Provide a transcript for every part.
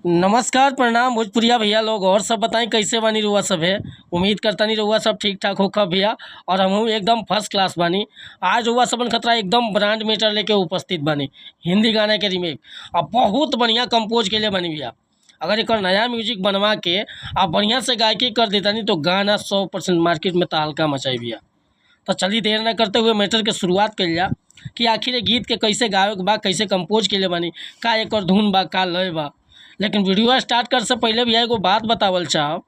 नमस्कार, प्रणाम भोजपुरिया भैया लोग। और सब बताएं कैसे बानी रुआ सब है। उम्मीद करतानी रुआ सब ठीक ठाक होखा भैया, और हमहू एकदम फर्स्ट क्लास बानी। आज रुआ सबन खतरा एकदम ब्रांड मीटर लेके उपस्थित बानी, हिंदी गाने के रीमेक और बहुत बढ़िया कंपोज के लिए बानी भैया। अगर एक नया म्यूजिक बनवा के आप बढ़िया से गायकी कर देतानी तो गाना 100% मार्केट में तहलका मचाई भैया। तो चलिए देर न करते हुए मैटर के शुरुआत कइल जा कि आखिर ये गीत के कैसे गावे के बा, कैसे कंपोज कइले बानी, का एकर धुन बा, का लय बा। लेकिन वीडियो स्टार्ट कर से पहले भैया एगो बात बतावल चाहब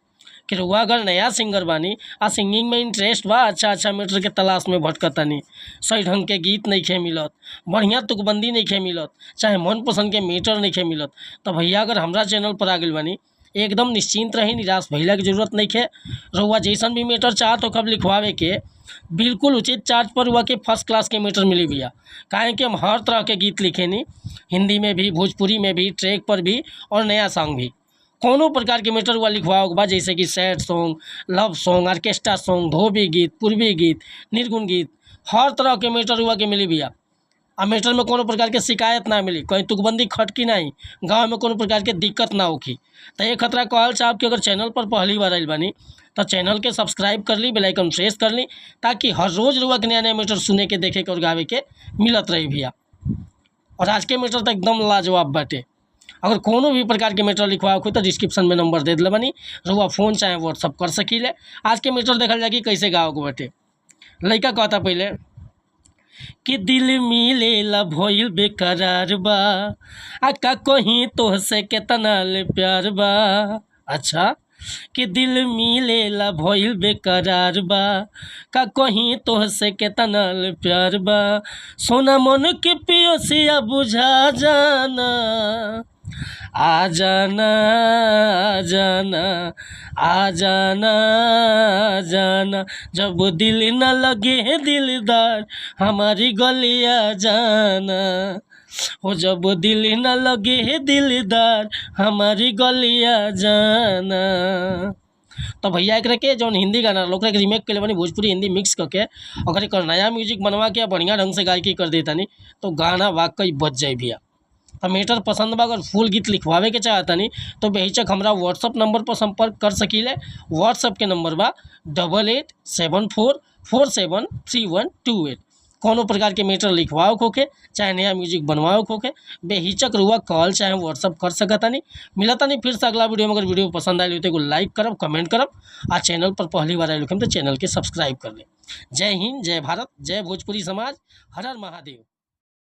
कि रउआ अगर नया सिंगर बानी आ सिंगिंग में इंटरेस्ट बा, अच्छा अच्छा मैटर के तलाश में भटकतानी, सही ढंग के गीत नइखे मिलत, बढ़िया तुकबंदी नइखे मिलत, चाहे मनपसंद के मैटर नइखे मिलत, तो भैया अगर हमरा चैनल पर आ गइल बानी एकदम निश्चिंत रही, निराश भइला के जरूरत नइखे। रउआ जैसन भी मैटर चाहत होखब लिखवावे के, बिल्कुल उचित चार्ज पर रउआ के फर्स्ट क्लास के मैटर मिली भैया। काहे कि हम हर तरह के गीत लिखेनी, हिंदी में भी, भोजपुरी में भी, ट्रैक पर भी और नया सॉन्ग भी। कोनो प्रकार के मैटर हुआ लिखवाओ के बा, जैसे कि sad song, love song, orchestra song, धोबी गीत, पूर्वी गीत, निर्गुण गीत, हर तरह के मैटर हुआ के मिली भैया। आ मैटर में कोनो प्रकार के शिकायत ना मिली, कहीं तुकबंदी खटकी नहीं, गांव में कोनो प्रकार के दिक्कत ना होखी। तो ये खतरा कहल चाहब कि अगर चैनल पर पहली बार आइल बानी तो चैनल के सब्सक्राइब कर ली, बेल आइकन प्रेस कर ली, ताकि हर रोज़ रुआ के नया नया मैटर सुने के, देखे के और गावे के मिलत रही भैया। और आज के मैटर तो एकदम लाजवाब बाटे। अगर कोनो भी प्रकार के मैटर लिखवावे के हो तो डिस्क्रिप्शन में नंबर दे दिले बानी, रुआ फ़ोन चाहे व्हाट्सअप कर सकीले। आज के मैटर देखल जाए कि कैसे गावे के बाटे। लड़का कहता पहले कि दिल मिलेला भइल बेकरार बा, आ का कहीं तोहसे केतना ले प्यार बा। अच्छा, कि दिल मिलेला भइल बेकरार बा, का कहीं तोहसे केतना ले प्यार बा, सोना मन के पियोसिया बुझा जाना, आ जाना, आ जाना, आ जाना, आ जाना, जब दिल न लगे दिलदार हमारी गलिया जाना, हो जब दिल न लगे दिलदार हमारी गलिया जाना। तो भैया एकरा के जौन हिंदी गाना रहल ओकरा के रीमेक कइले बानी भोजपुरी हिंदी मिक्स करके, अगर एकर नया म्यूजिक बनवा के बढ़िया ढंग से गायकी कर देतानी तो गाना वाकई बज जाई भैया। तो मैटर पसंद बा, अगर फुल गीत लिखवावे के चाहतानी तो बेहिचक हमरा व्हाट्सअप नंबर पर संपर्क कर सकीले। व्हाट्सअप के नंबर बा 8874473128। कोनो प्रकार के मैटर लिखवाओ होखे चाहे नया म्यूजिक बनवाओ होखे, बेहिचक रुआ कॉल चाहे व्हाट्सअप कर सकतानी। मिलतानी फिर से अगला वीडियो में। अगर वीडियो पसंद आयल हो तो एगो लाइक करब, कमेंट करब, आ चैनल पर पहली बार आयल होखम तो चैनल के सब्सक्राइब कर ले। जय हिंद, जय भारत, जय भोजपुरी समाज, हर हर महादेव।